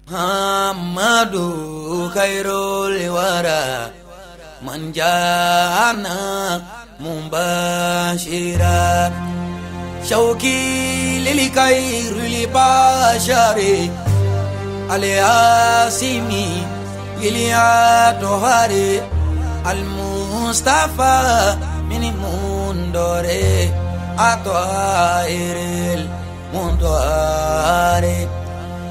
محمد خير الورى من جاءنا مبشرا شوقي للخير البشر الياسمي للأطهار المصطفى من مندور أطهر المنطهر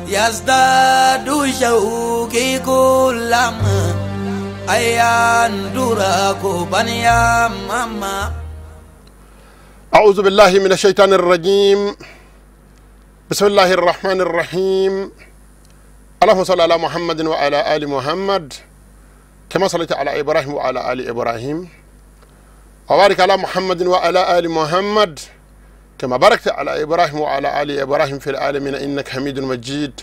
يزداد شوقي كلما أيان دراكو بنيا ماما. أعوذ بالله من الشيطان الرجيم. بسم الله الرحمن الرحيم. اللهم صل على محمد وعلى آل محمد كما صليت على إبراهيم وعلى آل إبراهيم، وبارك على محمد وعلى آل محمد كما باركت على إبراهيم وعلى آل إبراهيم في العالمين إنك حميد مجيد.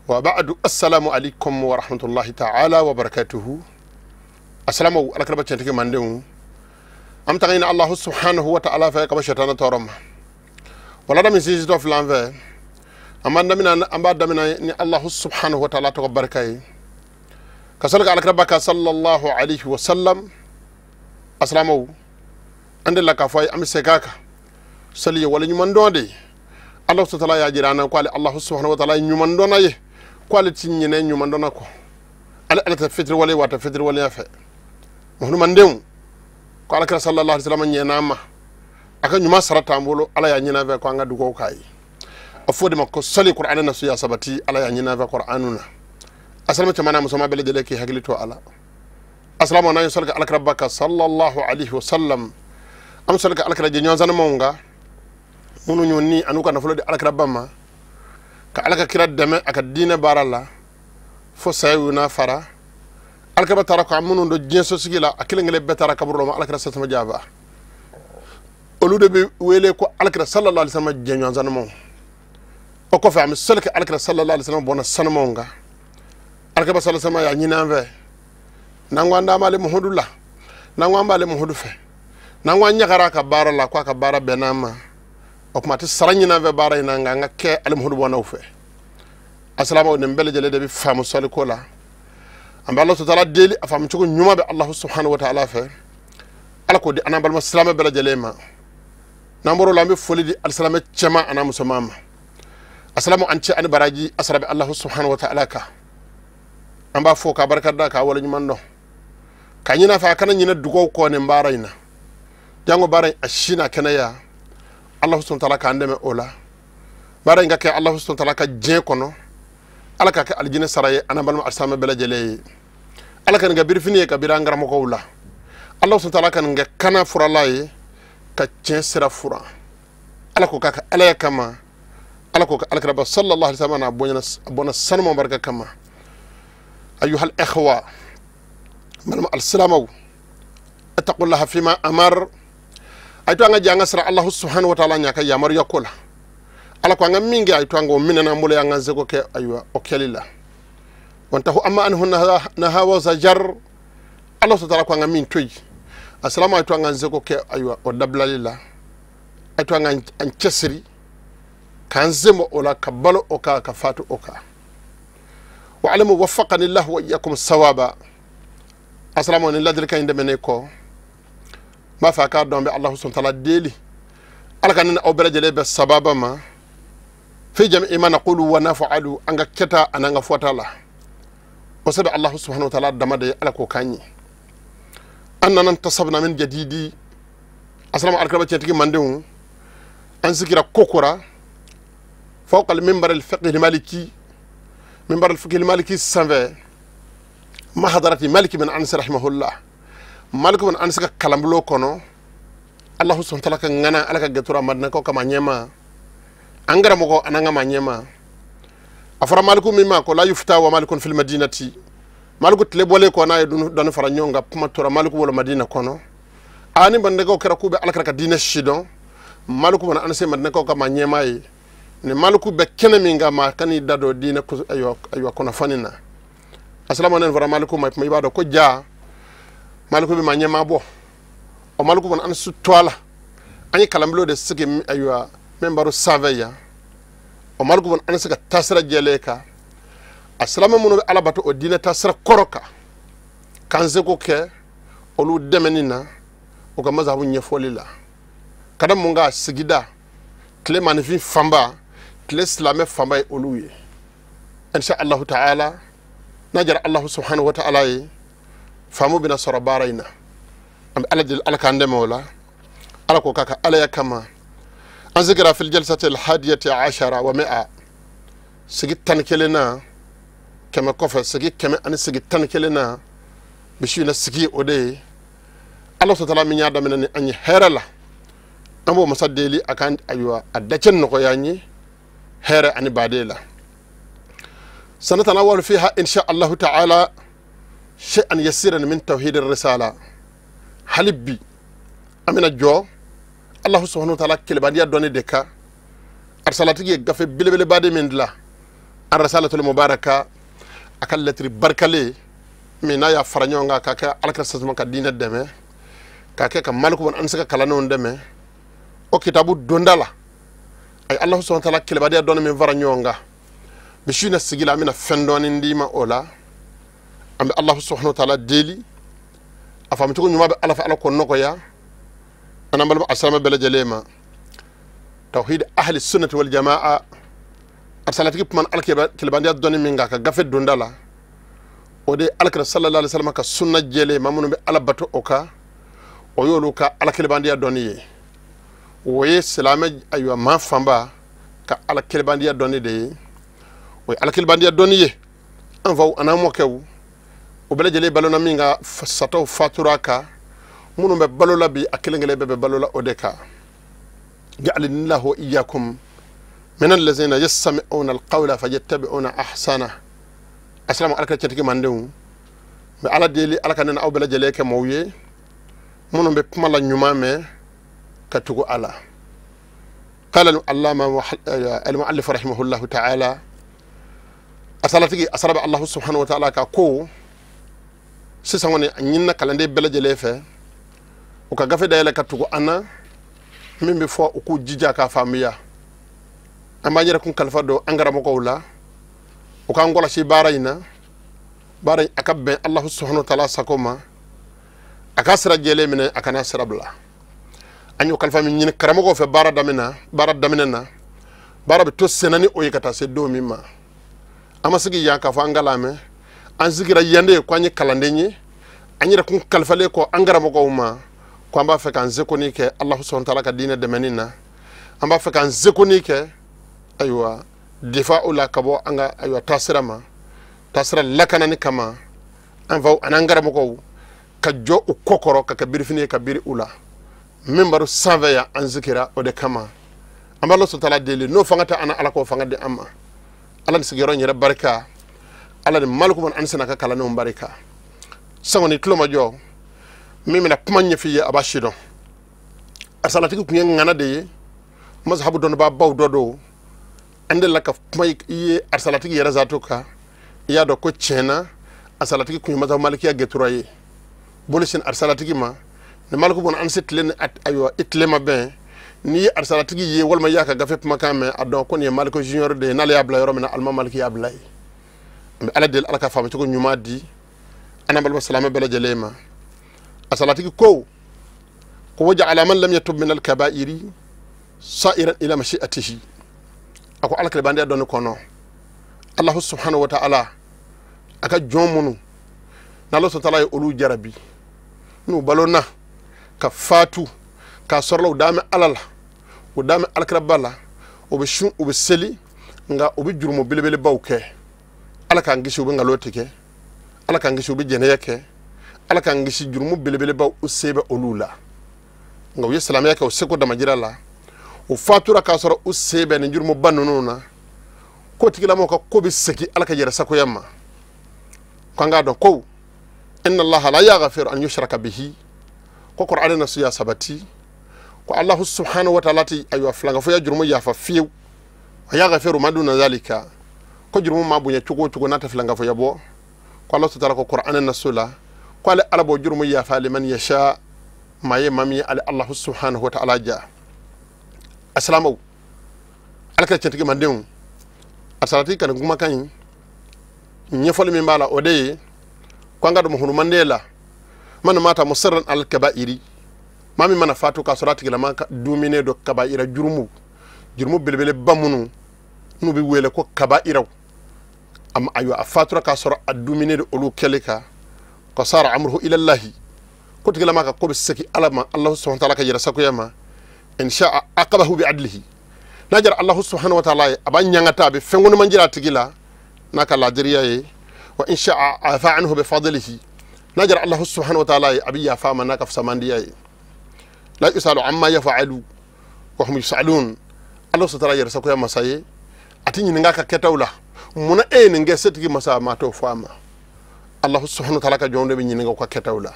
وبعد، السلام عليكم ورحمة الله تعالى وبركاته. السلام عليكم ورحمة الله. أم تغين الله سبحانه وتعالى في كما شيطان تورم ولا دم سيزيد فلان في أما دمنا أما دمنا إن الله سبحانه وتعالى تباركاي كسلك على ربك صلى الله عليه وسلم. السلام عند الله كفاي أم سكاك سلي ولا نيمان دي الله سبحانه وتعالى يا جيرانا قال الله سبحانه وتعالى نيمان دون أيه قال تيني نيمان دون أكو على على تفتر ولا وتفتر ولا يفعل مهنو مندون قال كرا صلى الله عليه وسلم نيناما aka nyuma sarata ambolo ala ya nyina ve ko anga dugo kai afodi makko sali qur'ana nasu ya sabati ala ya nyina ve qur'anuna asalama tamana musama bele dele ki haglito ala asalama na yusalka ala rabbaka sallallahu alaihi wasallam am salka ala kra jenyon zan monga munu nyonni anuka nafulo de ala rabbama ka ala ka kira deme aka dina barala fo sayuna fara alkaba tara ko amunu do jenso sigila akilengele betara kaburo ma alakra satama jaba olude be wele ko alakra sallallahu alaihi wasallam jenyo zanmo o ko fa am selke alakra sallallahu alaihi wasallam bona sanmonga alkaba sallallahu alaihi wasallam ya nyinanve nangwa ndamale muhudula nangwa mbale muhudu fe nangwa nyagara ka bara la ko ka bara benama o kuma ti sara nyinanve bara ina nga ke al muhudu bona ufe assalamu alaikum bele jele de bi famu salikola amba Allah ta'ala deli afam cugo nyuma be Allah subhanahu wa ta'ala fe ala ko di anambal ma salama bela jelema namboro lambe foli di al salama chema ana musamama assalamu anci an baraji asrabi Allah subhanahu wa ta'ala ka amba fo ka barka da ka wala nyuma ndo ka nyina fa kana nyina dugo ko ne mbara ina jango bara ashina kana ya Allah subhanahu wa ta'ala ka andeme ola bara inga ke Allah subhanahu wa ta'ala ka je kono ala ka ke aljina saraye anambal ma alsama bela jele ala kan ga birfini ka birangara mo ko wula Allah subhanahu wa ta'ala kan ga kana furalaye ka tien sira fura ala ko ka ala ya kama ala ko ka ala ka sallallahu alaihi wasallam na bonya bona sanmo barka kama ayuha al ikhwa man alsalamu attaqullaha fima amar ayto nga janga sira Allah subhanahu wa ta'ala nya ka yamar yakola ala ko nga mingi ay twango minana mbolo ya nganze ko ke aywa o kelila wonta hu amma anhu naha wa zajar Allah ta'ala ko nga min toyi assalamu ay twanga nze ko ke aywa o dablalila ay twanga an chesri kanzemo ola kabalo o ka kafatu o ka wa alamu waffaqani Allah wa iyyakum sawaba assalamu alaykum ladrika inde mene ko ma fa ka don be Allah subhanahu wa ta'ala deli ala kan aw bela jele be sababa ma fi jami'i ma naqulu wa naf'alu anga keta ananga fotala o sabi Allah subhanahu wa ta'ala damade ala ko kanyi annana tasabna min jadidi assalamu alaikum cetigi mandewu an sikira kokora fawqa al minbar al fiqh al maliki minbar al fiqh al maliki sanve mahadarati maliki bin anas rahimahullah maliki bin anas ka kalambulo kono Allah subhanahu wa ta'ala ka ngana ala ka gatura madina ko kama nyema angara moko ananga manyema afara maliku mimma ko la yufta wa malikun fil madinati maliku tlebole ko na don fara nyonga kuma tora maliku wala madina kono ani bande ko kera kube alakara ka dina shidon maliku bona anse madina ko kama nyema yi ne maliku be kene minga ma kani dado dina ko ayo ayo kono fanina assalamu alaykum fara maliku ma ibado ko ja maliku be manyema bo o maliku bona anse toala ani kalamblo de sigi ayo membaru saveya o maliku bon anse ka tasra jeleka A silamɛ minnu bɛ Ala bato o diinɛ taasira kɔrɔ kan, k'an seko kɛ olu dɛmɛni na u ka mazahabu ɲɛfɔli la. Ka da mun kan, sigida tile maanifin fanba, tile silamɛ fanba ye olu ye. Insha Allahu ta'ala, n'a jara Allahu subhanahu wa ta'ala ye, faamu bɛna sɔrɔ baara in na. An bɛ Ala deli, Ala k'an dɛmɛ o la. Ala k'o k'a ka Alaya kama. An sigira fil jalsati alhadiyati ashara wa mi'a, sigi 11 na, 100 kɔfɛ, sigi 100 ani sigi 11 na, misi na sigi o de ye. Ala sɔtala min y'a daminɛ ni an ye hɛrɛ la, an b'o masa deli a kan, ayiwa, a dacɛ nɔgɔya an ye hɛrɛ ani baden la. سنتناول فيها إن شاء الله تعالى شيئا يسيرا من توحيد الرسالة. حلبي أمين جو الله سبحانه وتعالى كلبانيا دوني دكا أرسلتك غفي بلي بلي بادي من دلا الرسالة المباركة أكل لتري بركلي من يا فرنيونغا كاكا على كرسة مكا دين الدمه كاكا كمالكو من أنسك كلانون دمه أو كتابو دوندالا أي الله سبحانه وتعالى كلبانيا دوني من فرنيونغا بشينا السجيل أمينا فندون ديما أولا أم الله سبحانه وتعالى ديلي أفهمتكم يوم الله فعل كل نقيا أنا بلم أسلم بلا توحيد أهل السنة والجماعة أرسلتك من الكلبانيات دوني من غاكا غفت دوندالا ودي الكرا صلى الله عليه وسلم كسنة جلي ما منو على بتو أوكا ويولوكا الكلبانيات دوني ويه سلامة أيوة ما فهمبا كالكلبانيات دوني دي وي الكلبانيات دوني أنفو أنا موكو وبلا جلي بالونا مينغا ساتو فاتوراكا منو ببالولا بي أكلنغلي ببالولا أوديكا جعلني الله وإياكم من الذين يستمعون القول فيتبعون أحسنه. السلام عليكم تشتكي ماندو على ديلي على كان أو بلا جليك مويه منو بكمل نيومامه كتوغو على قال العلامة المؤلف رحمه الله تعالى أسألتك أسرب الله سبحانه وتعالى كاكو سيسانوني نينا كالندي بلا جليفه وكغافي دايلا كتوغو أنا min bɛ fɔ u k'u jija k'a faamuya an b'an yɛrɛ kun kalifa don an karamɔgɔw la u k'an kɔlɔsi baara in na baara in a ka bɛn Alahu subahana taala sago ma a ka sira jɛlen minɛ a kana sira bila an y'o kalifa min ɲini karamɔgɔw fɛ baara daminɛ na baara bɛ to senna ni o ye ka taa se don min ma an ma sigi yan k'a fɔ an kalan mɛ an sigira yan de ko an ye kalanden ye an yɛrɛ kun kalifalen kɔ an karamɔgɔw ma ko an b'a fɛ k'an seko ni kɛ Alahu subahana taala ka diinɛ dɛmɛni na an b'a fɛ k'an seko ni kɛ ayiwa difa o la ka bɔ an ka ayiwa taasira ma taasira lakanani kama an faw an'an karamɔgɔw ka jɔ u kɔ kɔrɔ ka kɛ birifini ye ka biri u la minbaru sanfɛ yan an sigira o de kama an b'a Alahu subahana taala deli n'o fanga tɛ an na Ala k'o fanga di an ma Ala ni sigiyɔrɔ in yɛrɛ barika Ala ni malikuman an sina ka kalandenw barika sango ni tulo ma jɔ min bɛna kuma ɲɛf'i ye a b'a sidɔn asalatigi tun ye ŋana de ye mazhabu dɔnnibaa baw dɔ don an delila ka kuma i ye asalatigi yɛrɛ zato kan i y'a dɔn ko tiɲɛ na asalatigi tun ye mazhabu malikiya gɛtura ye bolo sin asalatigi ma ni maliku bɔn an se tile ni ayiwa i tile ma bɛn n'i ye asalatigi ye walima i y'a ka gafe kumakan mɛn a dɔn ko nin ye maliku junior de ye n'ale y'a bila yɔrɔ min na alima maliki y'a bila yen an bɛ Ala deli Ala ka faamucogo ɲuman di an n'an balima silamɛ bɛɛ lajɛlen ma asalatigi ko ko waja'ala man lam yatub min al-kaba'iri sa'iran ila mashi'atihi a ko Ala kelebandiya dɔnni kɔnɔ Alahu subhanahu wa ta'ala a ka jɔn minnu n'Ala subhanahu wa ta'ala ye olu jarabi n'u balona ka fatu k'a sɔrɔla u dame Ala la u dame alakiraba la u bɛ sun u bɛ seli nka u bɛ jurumu belebelebaw kɛ Ala k'an kisi u bɛ nkalon tigɛ Ala k'an kisi u bɛ jɛnɛya kɛ Ala k'an kisi jurumu belebelebaw u se bɛ olu la nka u ye silamɛya kɛ u seko damajira la u fatura k'a sɔrɔ u se bɛ nin jurumuba ninnu na ko tigilamɔgɔw ka ko bɛ segin Ala ka yɛrɛsagoya ma k'an k'a dɔn ko inna Allaha la yaghfiru an yushraka bihi ko Qur'an nasu ya sabati ko Allahu subhanahu wa ta'ala ti ayiwa filankafoya jurumu yafa fiyewu wa yaghfiru ma duna zalika ko jurumu ma bonya cogo o cogo n'a tɛ filankafoya bɔ ko Allah subhanahu wa ta'ala ko Qur'an nasu la ko ale Ala b'o jurumu yafa liman yasha maa ye maa min ye ale Allahu subhanahu wa ta'ala ja asilamaw Ala ka cɛntigi mandenw asalatigi ka nin kumakan in Ɲɛfɔli min b'a la o de ye ko an ka don muhurumanden la man mata musirran al kaba'iri maa min mana fatu k'a sɔrɔ a tigilama duminen don kaba'ira jurumu jurumu belebeleba minnu n'u bɛ wele ko kaba'iraw ayiwa a fatura k'a sɔrɔ a duminen don olu kɛli kan ka sara amruhu ilallahi ko tigilama ka ko bɛ segin ala ma Allahu subhanahu wa ta'ala ka yɛrɛ sagoya ma in sha'a aqabahu bi adlihi n'a jara Allahu subhanahu wa ta'ala ye a b'a ɲangata a bɛ fɛn kɔnɔman jira a tigi la n'a ka laadiriya ye wa in sha'a afa anhu bi fadlihi n'a jara Allahu subhanahu wa ta'ala ye a bɛ yafa a ma n'a ka fisamandiya ye la yusalu amma yaf'alu wa hum yusalun Allahu subhanahu wa ta'ala yɛrɛ sagoya masa ye a ti ɲininka ka kɛtaw la munna e ye nin kɛ setigi masa a ma t'o fɔ a ma Allahu subhanahu wa ta'ala ka jɔnw de bɛ ɲininka u ka kɛtaw la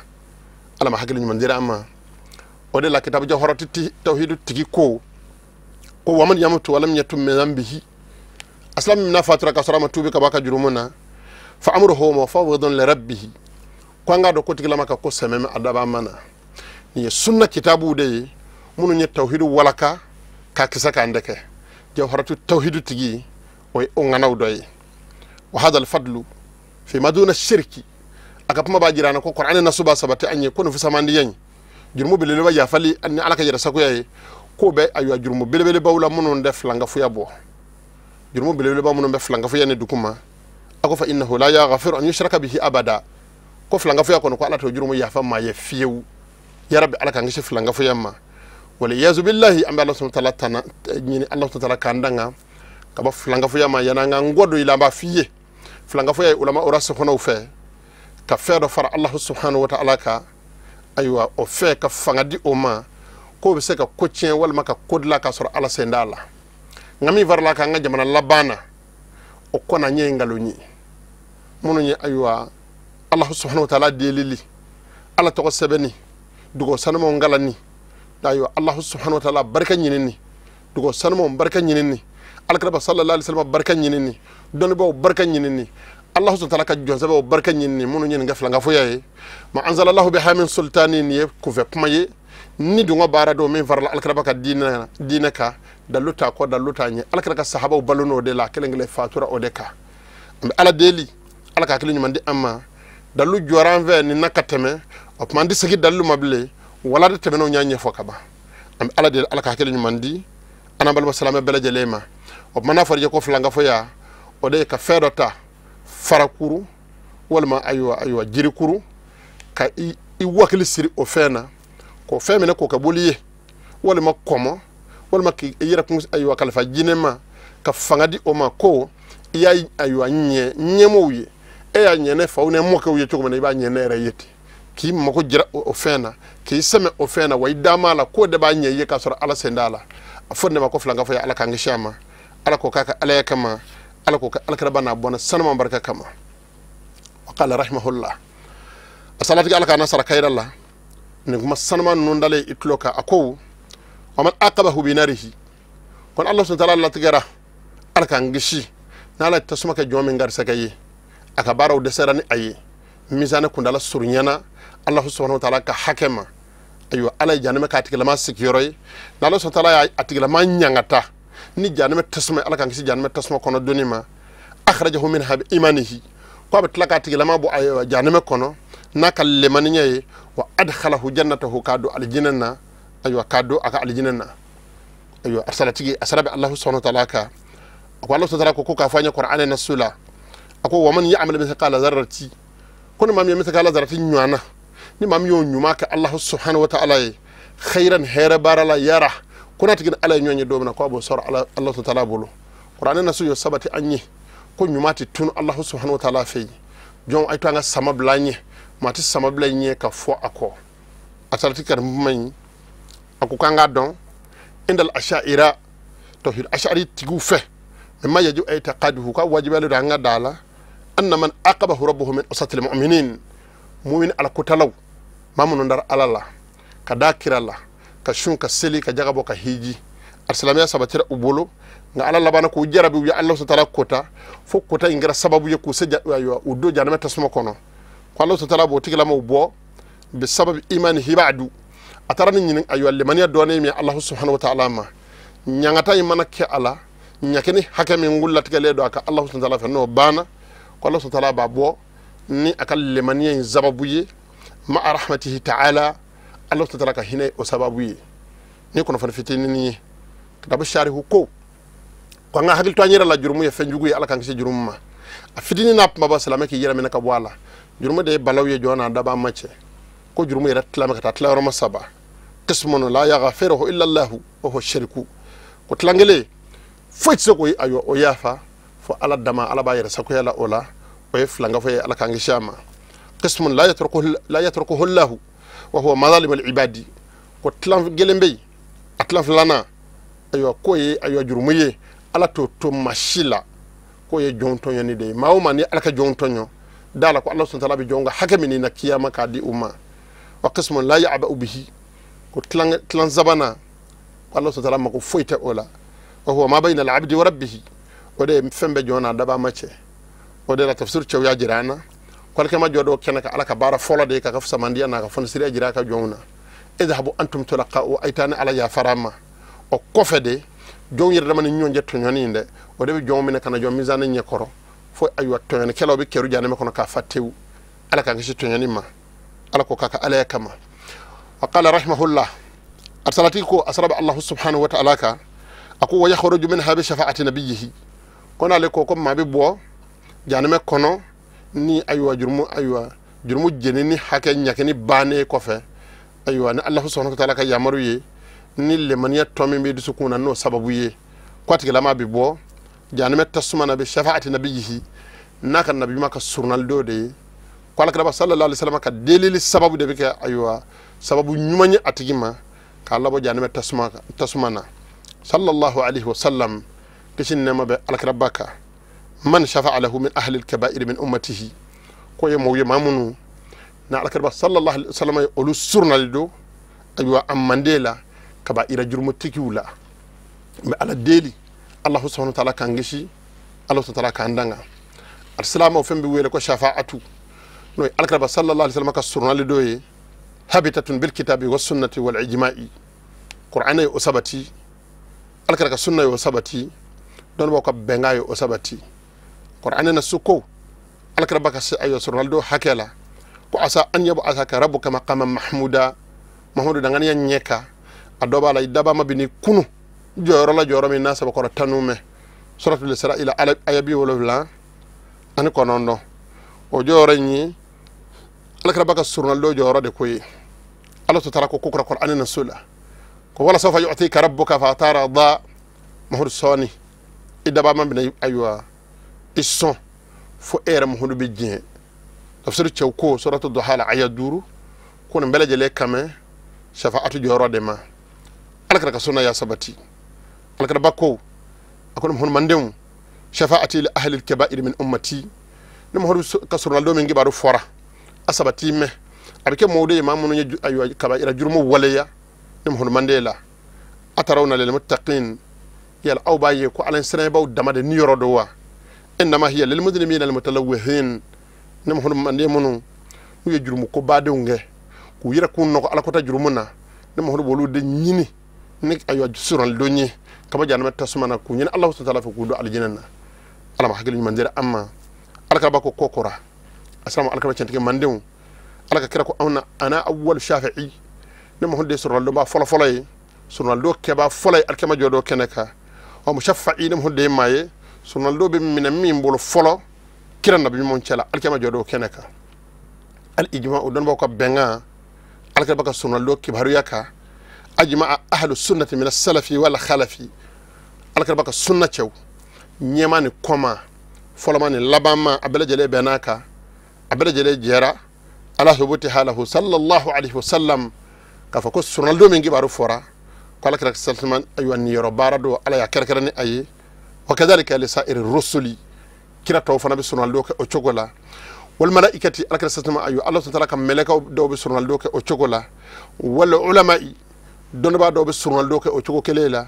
ala ma hakili ɲuman dira an ma o de la kitabu jawharatu tawhidu tigi ko ko waman yamutu walam yatum min dhanbihi aslam min fatura ka sɔrɔ a ma tuubi ka bɔ a ka jurumu na fa amruhu mufawwidun li rabbih ko an k'a dɔn ko tigilama ka ko sɛmɛ a daba ma na nin ye sunna kitabu de ye minnu ye tawhidu walaka k'a kisɛ k'an dɛkɛ jawharatu tawhidu tigi o ye o ŋanaw dɔ ye wa hadha alfadlu fi ma duna shirki a ka kuma b'a jira an na ko Qur'an nasu b'a sabati an ye ko nin fisamandiya in jurumu belebeleba yafali ni ala ka yɛrɛ sagoya ye k'o bɛ ayiwa jurumu belebelebaw la minnu tɛ filankafoya bɔ jurumu belebeleba minnu bɛ filankafoya ni duguma a ko fa innahu la yaghfiru an yushraka bihi abada ko filankafoya kɔni ko ala t'o jurumu yafa maa ye fiyewu ya rabbi ala k'an kisi filankafoya ma wala yazu billahi an bɛ ala subhanahu wa ta'ala tana ɲini ala subhanahu wa ta'ala k'an danga ka bɔ filankafoya ma yan'an k'an gɔ don i la an b'a f'i ye filankafoya ye ulama rasikhunaw fɛ ka fɛn dɔ fara Allahu subhanahu wa ta'ala kan ayiwa o fɛ ka fanga di o ma k'o bɛ se ka ko tiɲɛ walima ka ko dilan k'a sɔrɔ ala sen t'a la nka min farala kan an ka jamana laban na o kɔna ɲɛ ye nkalon ye minnu ye ayiwa Allahu subhanahu wa ta'ala delili ala tɔgɔ sɛbɛnni dugawu sanumanw kalanni ayiwa Allahu subhanahu wa ta'ala barika ɲinini dugawu sanumanw barika ɲinini alakiraba sallallahu alaihi wasallam barika ɲinini dɔnnibaaw barika ɲinini Allah subhanahu wa ta'ala ka jɔnsɛbɛw barika ɲinini minnu ye nin kɛ filankafoya ye ma anzalallahu biha min sultani nin ye kunfɛ kuma ye ni dun ka baara don min farala alakiraba ka diinɛ kan dalu t'a kɔ dalu t'a ɲɛ alakira ka sahabaw balo n'o de la kelen kelen fatura o de kan an bɛ ala deli ala ka hakili ɲuman di an ma dalu jɔra an fɛ nin na ka tɛmɛ o tuma an tɛ segin dalu ma bilen wala de tɛmɛnenw y'a ɲɛfɔ ka ban an bɛ ala deli ala ka hakili ɲuman di an n'an balima silamɛ bɛɛ lajɛlen ma o tuma n'a fɔra i ye ko filankafoya o de ye ka fɛn dɔ ta farakuru walima ayiwa jirikuru ka i wakili siri o fɛn na k'o fɛn minɛ k'o kɛ boli ye walima kɔmɔ walima k'i yɛrɛ kun ayiwa kalifa jinɛ ma ka fanga di o ma ko i y'a ayiwa ɲɛ ɲɛmɔgɔw ye e y'a ɲɛ ne faw ni mɔkɛw ye cogo min na i b'a ɲɛ ne yɛrɛ ye ten k'i mako jira o fɛn na k'i sɛmɛ o fɛn na wa i da m'a la k'o de b'a ɲɛ i ye k'a sɔrɔ ala sen t'a la a fɔ ne ma ko filankafoya ala k'an kisi a ma ala k'o k'a ka alaya kama ala k'o kɛ alakiraba n'a bɔnna sanuman barika kama wa qala rahimahullah a salatigi ala k'a na sara kayira la nin kuma sanuman ninnu dalen i tulo kan a ko wa man aqabahu binarihi kon Allah subhanahu wa ta'ala latigɛra ala k'an kisi n'ala ye tasuma kɛ jɔn min garisɛgɛ ye a ka baaraw dɛsɛra ni a ye mizani kundala surunyana Allah subhanahu wa ta'ala ka hakɛ ma ayiwa ala ye janɛmɛ k'a tigilama sigiyɔrɔ ye n'Ala subhanahu wa ta'ala y'a tigilama ɲangata ni janɛmɛ tasuma ala k'an kisi janɛmɛ tasuma kɔnɔ donni ma akhrajahu minha bi imanihi ko a bɛ tila k'a tigilama bɔ ayiwa janɛmɛ kɔnɔ n'a ka lemaniya ye wa adkhalahu jannatahu k'a don alijinɛ na ayiwa k'a don a ka alijinɛ na ayiwa asalatigi a sara bɛ Allahu subhanahu wa ta'ala kan a ko Allah subhanahu wa ta'ala ko k'a fɔ an ye Qur'an na su la a ko wa man ya'mal mithqala dharrati ko ni maa min ye mithqala dharrati ɲuman na ni maa min y'o ɲuman kɛ Allahu subhanahu wa ta'ala ye khairan hɛrɛ baara la yara ko n'a tigi ni ala ye ɲɔgɔn ye don min na k'a b'o sɔrɔ ala Allah subhanahu wa ta'ala bolo Qur'an na su y'o sabati an ye ko ɲuman tɛ tunu Allahu subhanahu wa ta'ala fɛ yen jɔn a ye to an ka sama bila an ɲɛ maa tɛ sama bila i ɲɛ ka fɔ a kɔ a sarati kari kuma in a ko k'an k'a dɔn indal asha'ira tawhid ash'ari tigiw fɛ mimma yajibu i'tiqaduhu ka wajibiyalen don an ka da la anna man aqabahu rabbuhu min usatil mu'minin mu'min ala kotalaw maa minnu dara ala la ka da kira la ka sun ka seli ka jagabɔ ka hiji alisilamɛya sabatira u bolo nka ala labanna k'u jarabi u ye Allah subhanahu wa ta'ala kota fo kota in kɛra sababu ye k'u se u don janɛmɛ tasuma kɔnɔ ko Allah subhanahu wa ta'ala b'o tigilamaw bɔ bi sababi imanihi ba'du a taara ni ɲini ayiwa limaniya dɔɔnin min Allah subhanahu wa ta'ala ma ɲangata in mana kɛ a la ɲakɛni hakɛ min latigɛlen don a ka Allah subhanahu wa ta'ala fɛ n'o banna Ko Allah subhanahu wa ta'ala b'a bɔ ni a ka lemaniya in sababu ye ma rahmatihi ta'ala Allah subhanahu wa ta'ala ka hinɛ o sababu ye ni kunnafoni fitinin ye kitabu sharihu ko ko an ka hakili to an yɛrɛ la jurumu ye fɛn jugu ye ala k'an kisi jurumu ma a fitinin n'a kumaba silamɛ k'i yɛrɛ minɛ ka bɔ a la jurumu de ye balaw ye jɔn n'a dabaa ma cɛ ko jurumu yɛrɛ tilama ka taa tilayɔrɔ ma saba qismun la yaghfiruhu illa Allah wa huwa shirku ko tilan kelen foyi tɛ se k'o ayiwa o yafa fo ala dama ala b'a yɛrɛ sagoya la o la o ye filankafo ye ala k'an kisi a ma qismun la yatrukuhu Allah wa huwa madhalim al-ibadi ko tilan kelen bɛ yen a tilan filanan ayiwa k'o ye ayiwa jurumu ye ala t'o to maa si la k'o ye jɔn tɔɲɔni de ye maa o maa ni ala ka jɔn tɔɲɔ da la ko ala subhanahu wa ta'ala bɛ jɔn ka hakɛ min na kiyama k'a di u ma wa qismun la ya'ba'u bihi ko tilan sabanan ko ala subhanahu wa ta'ala mako foyi tɛ o la wa huwa ma bayna al-abdi wa rabbihi o de ye fɛn bɛɛ jɔn n'a dabaa ma cɛ o de la tafsir cɛw y'a jira an na ko alikama jɔ dɔw kɛnɛ ka ala ka baara fɔlɔ de ye k'a ka fisamandiya n'a ka fɔnisiriya jira a ka jɔnw na idhabu antum tulaqa'u ay taa ni ala yafara ma o kɔfɛ de jɔnw yɛrɛ dama ni ɲɔgɔn cɛ tɔɲɔni in dɛ o de bɛ jɔnw minɛ ka na jɔ mizani ɲɛkɔrɔ fo ayiwa tɔɲɔnikɛlaw bɛ kɛru janɛmɛ kɔnɔ k'a fa tewu ala k'an kisi tɔɲɔni ma ala ko k'a ka alaya kama wa qala rahimahullah arsalatigi ko a sara bɛ allahu subhanahu wa ta'ala kan a ko wa yakhruju minha bi shafa'ati nabiyyihi ko n'ale ko ko maa bɛ bɔ janɛmɛ kɔnɔ ni ayiwa jurumu jenini hakɛ ɲakini bannen kɔfɛ ayiwa ni allahu subhanahu wa ta'ala ka yamaru ye ni lemaniya tɔ min bɛ dusukun na n'o sababu ye ko a tigilama bɛ bɔ janɛmɛ tasuma na bi shafa'ati nabiyyihi n'a ka nabi ɲuman ka surunali dɔ de ye ko alakiraba sallallahu alaihi wasallam ka delili sababu de bɛ kɛ ayiwa sababu ɲuman ye a tigi ma k'a labɔ janɛmɛ tasuma na sallallahu alaihi wasallam kisi ni nɛɛma bɛ alakiraba kan man shafa'a lahu min ahli al-kaba'ir min ummatihi ko ye mɔgɔw ye maa minnu na alakiraba sallallahu alaihi wasallam ye olu surunali do ayiwa a mande la kaba'ira jurumutigiw la mɛ ala deli allahu subhanahu wa ta'ala k'an kisi ala subhanahu wa ta'ala k'an danga alisilamɛw fɛn bɛ wele ko shafa'atu n'o ye alakiraba sallallahu alaihi wasallam ka surunali dɔ ye habitatun bil kitabi wa sunnati wal ijma'i qur'ana ye o sabati alakira ka sunna ye o sabati dɔnnibaw ka bɛnkan ye o sabati qur'ana na su ko alakiraba ka se ayiwa surunali dɔ hakɛ la ko asa an yab'athaka rabbuka maqaman mahmuda mahmudu danganiya ɲɛ kan a dɔ b'a la i daba ma bi ni kunu jɔyɔrɔ la jɔyɔrɔ min n'a sabakɔrɔ tanu mɛn suratul Isra ila aya 79 o jɔyɔrɔ in ye alakiraba ka surunali dɔ jɔyɔrɔ de ko ye ala to taara ko kura Qur'an na so la ko wala sawfa yu'tika rabbuka fatarda mahur sɔɔni i daba ma bɛna ayiwa i sɔn fo e yɛrɛ mahuru bɛ diɲɛ tafsir cɛw ko suratul Duha la aya 5 ko nin bɛɛ lajɛlen kamɛ shafa'atu jɔyɔrɔ de ma alakira ka sunna ya sabati alakiraba ko a ko ni mandenw shafa'ati li ahli al-kaba'ir min ummati ni mahuru ka surunali dɔ min kibaru fɔra a sabati mɛ a bɛ kɛ mɔgɔw de ye maa minnu ye ayiwa kaba'ira jurumu waleya ni mahuru manden la atarawna lil muttaqin yala aw b'a ye ko ala siranɲɛbaw dama de ni yɔrɔ do wa innama hiya lil mujrimina al mutalawwihin ni mahuru manden minnu n'u ye jurumu ko badenw kɛ k'u yɛrɛ k'u nɔgɔ ala kota jurumu na ni mahuru b'olu de ɲini ni ayiwa surunali don ye ka bɔ janɛmɛ tasuma na k'u ɲini ala subhanahu wa ta'ala fɛ k'u don alijinɛ na ala ma hakili ɲuman dira an ma ala ka ba ko kɔ kɔra asalamu ala ka cɛntigi mandenw ala ka kira ko anw na ana awwal shafi'i ni mahuru de surunali don ba fɔlɔ fɔlɔ ye surunali don kɛba fɔlɔ ye alikama jɔ dɔ kɛnɛ kan wa mushaffa'i ni mahuru de ye maa ye surunali don bɛ minɛ min bolo fɔlɔ kira nabi ɲumanw cɛla alikama jɔ dɔ kɛnɛ kan al ijma o dɔnnibaw ka bɛnkan ala ka ba ka surunali don kibaruya kan ajma'a ahlu sunnati min as-salafi wal khalafi ala ka ba ka sunna cɛw ɲɛma ni kɔma fɔlɔma ni labanma a bɛɛ lajɛlen bɛnn'a kan a bɛɛ lajɛlen jɛra ala hubuti halahu sallallahu alaihi wasallam k'a fɔ ko surunali don min kibaru fɔra ko ala kira sallallahu ayiwa niyɔrɔ baara don ala y'a kɛrɛnkɛrɛn ni a ye wa kadhalika li sa'iri rusuli kira tɔw fana bɛ surunali don kɛ o cogo la wal malaikati ala kira sallallahu ayiwa ala subhanahu wa ta'ala ka mɛlɛkaw dɔw bɛ surunali don kɛ o cogo la wal ulama'i dɔnnibaa dɔw bɛ surunali don kɛ o cogo kelen la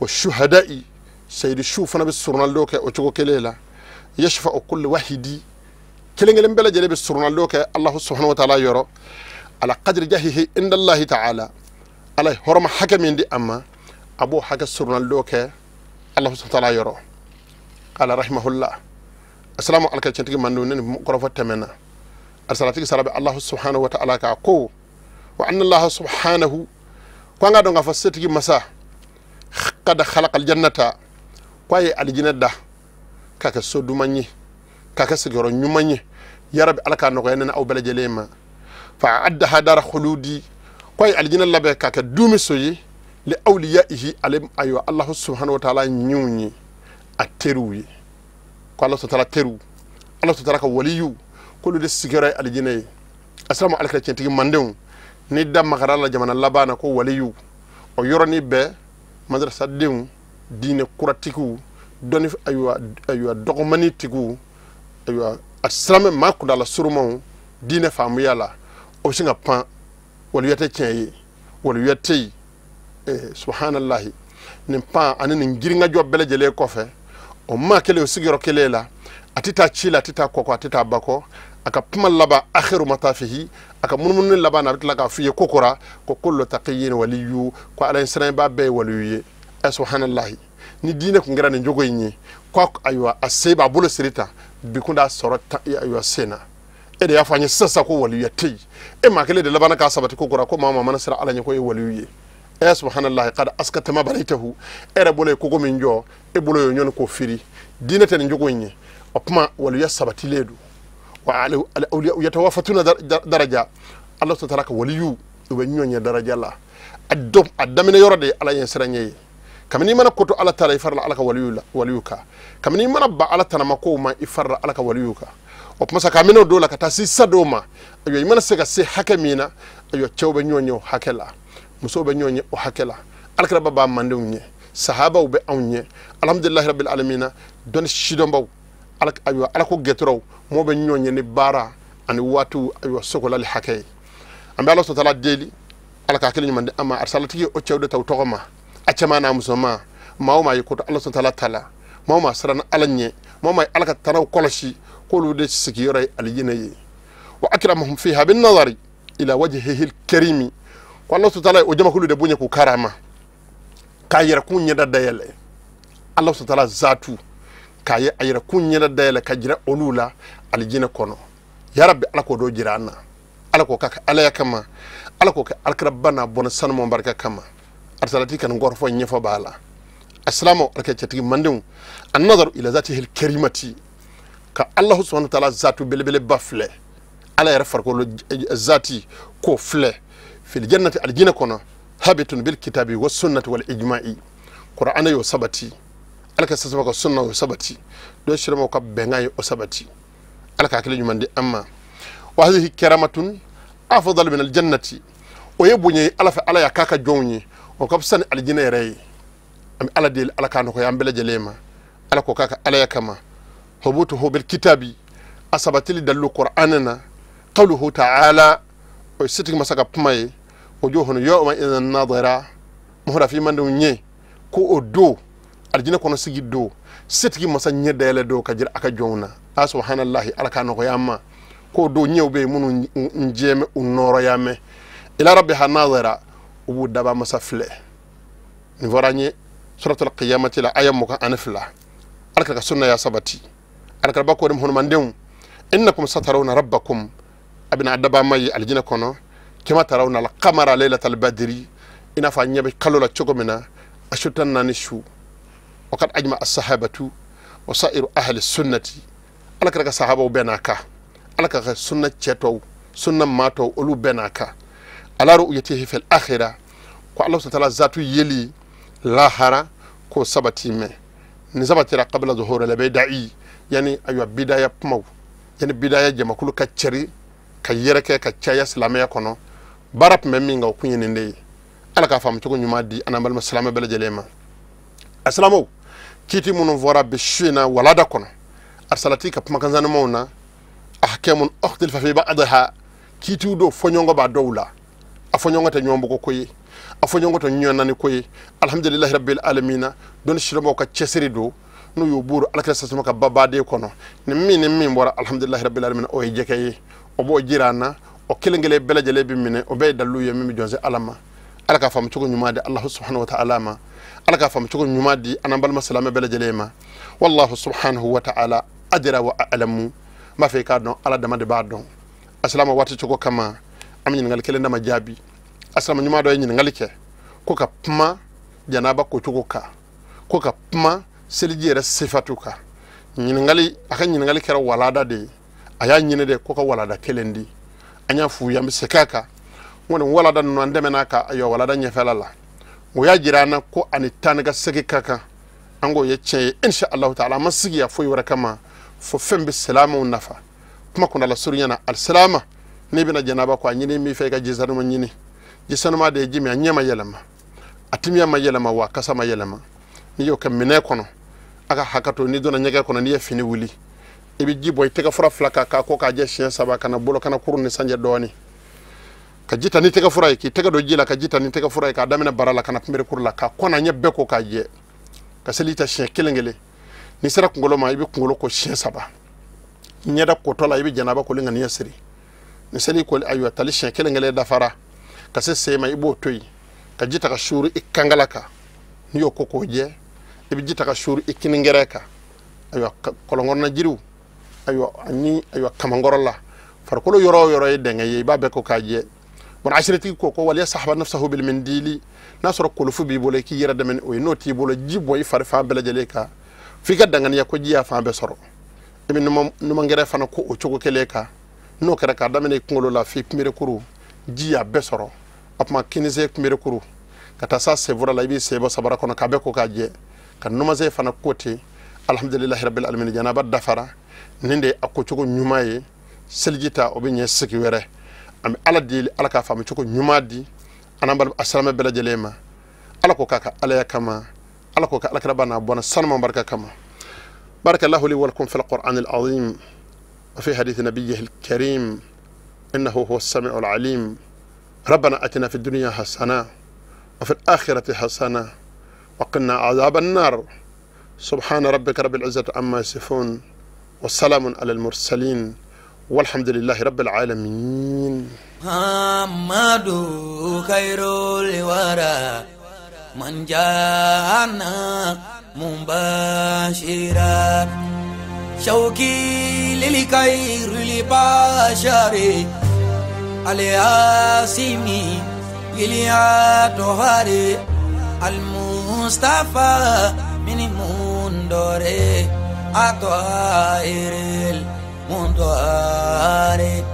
wa shuhada'i sayidu su fana bɛ surunali don kɛ o cogo kelen la yashfa'u kullu wahidi kelen kelen bɛɛ lajɛlen bɛ surunali don kɛ Allahu subhanahu wa ta'ala yɔrɔ ala qadri jahihi inda Allahi ta'ala ala ye hɔrɔma hakɛ min di a ma a b'o hakɛ surunali don kɛ Allahu subhanahu wa ta'ala yɔrɔ qala rahimahullah Assalamu alka cɛntigi mandenw ne ni kɔrɔfɔ tɛmɛna arsalatigi sara bɛ Allahu subhanahu wa ta'ala ka ko wa anna Allah subhanahu ko an ka dɔn k'a fɔ setigi masa kada khalaqal jannata ko a ye alijinɛ da k'a kɛ so duman ye k'a kɛ sigiyɔrɔ ɲuman ye yarabi Ala k'a nɔgɔya ne ni aw bɛɛ lajɛlen ma fa addaha dara khuludi ko a ye alijinɛ labɛn k'a kɛ duumi so ye li awliyaihi ale ayiwa Allahu subhanahu wa ta'ala ɲinw ye a teriw ye ko Allah subhanahu wa ta'ala teriw Allah subhanahu wa ta'ala ka waliyu k'olu de sigiyɔrɔ ye alijinɛ ye. Asalamu alaka cɛntigi mandenw ni da magara la jamana laban na ko waliyu o yɔrɔnin bɛɛ madrasadenw diinɛ kuratigiw dɔnni ayiwa dɔgɔmani tigiw ayiwa a silamɛ maa kundala surumanw diinɛ faamuya la o bɛ sin ka pan waliya tɛ tiɲɛ ye waliya tɛ yen. Subhanallahi nin pan ani nin girinkajɔ bɛɛ lajɛlen kɔfɛ o maa kelen o sigiyɔrɔ kelen la a tɛ taa ci la a tɛ taa kɔkɔ a tɛ taa bakɔ a ka kuma laban akhiru matafihi a ka munumunu laban na a bɛ tila k'a f'i ye ko kora ko kullu taqiyyin waliyu ko ala siranba bɛɛ ye waliyu ye. Subhanallahi ni diinɛ kun kɛra nin jogo in ye ko ayiwa a se b'a bolo siri tan bi kun d'a sɔrɔ ayiwa sen na e de y'a fɔ an ye sisan ko waliya tɛ yen e maa kelen de labanna k'a sabati ko kora ko maa o maa mana siran ala ɲɛ ko e waliyu ye. Subhanallahi kad askata ma baraytahu e yɛrɛ bolo ye kogo min jɔ e bolo ye ɲɔni k'o firi diinɛ tɛ nin jogo in ye o kuma waliya sabatilen don wa al-awliya yatawafatuna daraja Allah subhanahu wa ta'ala ka waliyu u bɛ ɲɔgɔn ye daraja la a daminɛ yɔrɔ de ye ala ɲɛ siran ye kabini i mana koto ala ta la i farala ala ka waliyu la waliyu kan kabini i mana ba ala tanama kow ma i farala ala ka waliyu kan o kuma sa ka minɛ o don la ka taa se sa dɔw ma ayiwa i mana se ka se hakɛ min na ayiwa cɛw bɛ ɲɔgɔn ye o hakɛ la musow bɛ ɲɔgɔn ye o hakɛ la alakiraba b'a mandenw ɲɛ sahabaw bɛ anw ɲɛ alhamdulilahi rabbil alamina dɔnni sidɔnbaw ayiwa ala ko gɛtɔrɔw mɔgɔw bɛ ɲɔgɔn ye ni baara ani waatiw ayiwa sokolali hakɛ ye. An bɛ ala sɔrɔ taala deli ala ka hakili ɲuman di an ma arisalatigi o cɛw de ta u tɔgɔ ma a cɛman n'a musoman maa o maa ye koto ala sɔrɔ taala ta la maa o maa siranna ala ɲɛ maa o maa ye ala ka tanaw kɔlɔsi k'olu de sigiyɔrɔ ye alijinɛ ye. Wa akramahum fiha bin nazari ila wajhihi karimi ko ala sɔrɔ taala o jamakulu de bonya k'u karama k'a yɛrɛkun ɲɛda dayɛlɛ ala sɔrɔ taala zatu k'a ye a yɛrɛkun ɲɛda dayɛlɛ ka jira olu la alijinɛ kɔnɔ. Yarabi ala k'o dɔ jira an na ala k'o kɛ alaya kama ala k'o kɛ alakiraba n'a bɔnna sanu barika kama arisalati ka nin kɔrɔfɔ ɲɛfɔ b'a la. Asilamu alakɛ cɛtigi mandenw an nazaru ila zatihi karimati ka Allahu subhanahu wa ta'ala zatu belebeleba filɛ ala yɛrɛ farikolo zati k'o filɛ fil jannati alijinɛ kɔnɔ habitun bil kitabi was sunnati wal ijma'i qur'ana y'o sabati ala ka sasaba ka sunna y'o sabati dɔ siramaw ka bɛnkan ye o sabati ala ka hakili ɲuman di an ma. Wa hadhihi karamatun afdal min aljannati o ye bonya ye ala fɛ ala y'a k'a ka jɔnw ye o ka fisa ni alijinɛ yɛrɛ ye. An bɛ ala deli ala k'a nɔgɔya an bɛɛ lajɛlen ma ala k'o k'a ka alaya kama. Hubutuhu bil kitabi a sabatili dalilu qur'ana na qawluhu ta'ala o ye setigi masa ka kuma ye wujuhun yawma idhin nadira muhura fi mandenw ɲɛ ko o don alijinɛ kɔnɔ sigi don setigi masa ɲɛ dayɛlɛ don ka jira a ka jɔnw na. A subhanallahi ala k'a nɔgɔya an ma k'o don ɲɛw bɛ yen minnu n jɛmɛ u nɔrɔya mɛ ila rabbiha nadira u b'u daba masa filɛ. Nin fɔra an ye suratul qiyamati la aya 22 ala ka sunna ya sabati ala ka ba ko ni mandenw innakum satarawna rabbakum a bɛna daba ma ye alijinɛ kɔnɔ kama tarawna al-qamara laylatal badri i n'a fɔ a ɲɛ bɛ kalo la cogo min na a su 14 su. Wa qad ajma as-sahabatu wa sa'iru ahli sunnati ala ka sahabaw bɛɛ n'a kan ala ka sunna cɛ tɔw sunna maa tɔw olu bɛɛ n'a kan ala ru'yatihi fil akhirah ko ala subhanahu wa ta'ala zatu yeli lahara ko sabati mɛ nin sabatira qabla zuhuri al-bida'i yani ayiwa bidaya kumaw yani bidaya jamakulu ka cɛri ka yɛrɛkɛ ka caya silamɛya kɔnɔ baara tun bɛ min kan o kun ye nin de ye. Ala k'a faamu cogo ɲuman di an n'an balima silamɛ bɛɛ lajɛlen ma. A silamɛw kiiti minnu fɔra bi su in na walada kɔnɔ arisalati ka kumakan sanumanw na ahkamun ukhtilifa fi ba'daha kiitiw dɔw fɔɲɔgɔnkɔ b'a dɔw la a fɔɲɔgɔnkɔ tɛ ɲɔgɔn bugɔ ko ye a fɔɲɔgɔnkɔ tɛ ɲɔgɔn nani ko ye. Alhamdulilahi rabbil alamina dɔnni silamɛw ka cɛsiri don n'u y'u buru alakira sasuma ka babaden kɔnɔ ni min bɔra alhamdulilahi rabbil alamina o ye jɛkɛ ye o b'o jira an na o kelen kelen bɛɛ lajɛlen bɛ minɛ o bɛɛ ye dalilu ye min bɛ jɔn se ala ma. Ala k'a faamu cogo ɲuman di Allahu subhanahu wa ta'ala ma ala k'a faamu cogo ɲuman di an n'an balima silamɛ bɛɛ lajɛlen ma. Wallahu subhanahu wa ta'ala adra wa a'lamu. N b'a fɛ i k'a dɔn Ala dama de b'a dɔn. Asilama waati cogo kama an bɛ ɲininkali kelen dama jaabi. Asilama ɲuman dɔ ye ɲininkali kɛ ko ka kuma janaba kocogo kan, ko ka kuma seliji yɛrɛ sifatu kan. Ɲininkali, a ka ɲininkali kɛra walada de ye. A y'a ɲini de ko ka walada kelen di. An y'a f'u ye, an bɛ segin a kan. N kɔni walada ninnu an dɛmɛna ka ayiwa walada ɲɛfɛla la. O y'a jira an na ko ani taa ni ka segin ka kan. An k'o ye tiɲɛ ye insha Allahu taala. An ma sigi yan foyi wɛrɛ kama fo fɛn bɛ silamɛw nafa. Kuma kundala surunya na, alisilama n'i bɛna janaba ko a ɲini min fɛ i ka ji sanuma ɲini. Ji sanuma de ye ji min a ɲɛ ma yɛlɛma, a timiya ma yɛlɛma, wa a kasa ma yɛlɛma. N'i y'o kɛ minɛn kɔnɔ, a ka hakɛ to, n'i donna ɲɛgɛn kɔnɔ n'i ye fini wuli, i bɛ ji bɔ i tɛgɛ fura 2 kan k'a ko k'a jɛ siɲɛ 3, ka na bolo kana kuru ni sanjɛ dɔɔni. Ka ji ta ni tɛgɛ fura ye, k'i tɛgɛ don ji la ka ji ta ni tɛgɛ fura ye, k'a daminɛ bara la ka na kunberekuru la, k'a kɔnɔ ɲɛ bɛɛ ko k'a jɛ. Ka seli ta siɲɛ kelen kelen. N'i sera kunkolo ma, i bɛ kunkolo ko siɲɛ 3. Ɲɛda kotɔ la, i bɛ janaba koli ŋaniya siri. Ni seli koli ayiwa tali siɲɛ kelen kelen dafara, ka se sen ma i b'o to yen. Ka ji ta ka suuru i kankala kan, n'i y'o ko k'o jɛ, i bɛ ji ta ka suuru i kiningɛrɛ kan. Ayiwa kɔlɔnkɔnɔna jiriw, ayiwa ani ayiwa kamankɔrɔ la, farikolo yɔrɔ o yɔrɔ ye dɛngɛ ye, i b'a bɛɛ ko k'a jɛ. Bon asiritigi ko ko waliya sahaba nafsahu bil mindili, n'a sɔrɔ kolofu b'i bolo i k'i yɛrɛ dɛmɛ ni o ye, n'o t'i bolo ji bɔ i fari fan bɛɛ lajɛlen kan f'i ka danganiya ko ji y'a fan bɛɛ sɔrɔ. I bɛ numankɛrɛ fana ko o cogo kelen kan, n'o kɛra k'a daminɛ i kunkolo la f'i kunberekuru, ji y'a bɛɛ sɔrɔ. O tuma kinisen kunberekuru ka taa s'a senfura la, i b'i sen bɔ sabara kɔnɔ k'a bɛɛ ko k'a jɛ. Ka numansen fana ko ten. Alhamdulilahi rabbil alamin, janaba dafara. Nin de ye a kocogo ɲuman ye. Seliji ta o bɛ ɲɛ sigi wɛrɛ. An bɛ Ala deli, Ala k'a faamu cogo ɲuman di an n'an balima silamɛ bɛɛ lajɛlen ma. Ala ko k'a ka Alaya kama, Ala ko ka Alakira n'a bɔnna sanuma barika kama. Barakallahu li wa lakum fil Qur'anil azim wa fi hadith nabiyyihil karim innahu huwa as-sami'ul alim. ربنا أتنا في الدنيا حسنة وفي الآخرة حسنة وقنا عذاب النار. سبحان ربك رب العزة عما يصفون والسلام على المرسلين والحمد لله رب العالمين. محمد خير الورى من جاءنا مبشرا، شوقي للخير البشر الياسمي إليا المصطفى من مندوري أطائر المندوري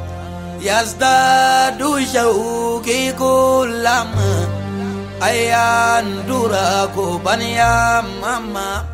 يزداد شوقي كلما أيان دراكو بنيا ماما.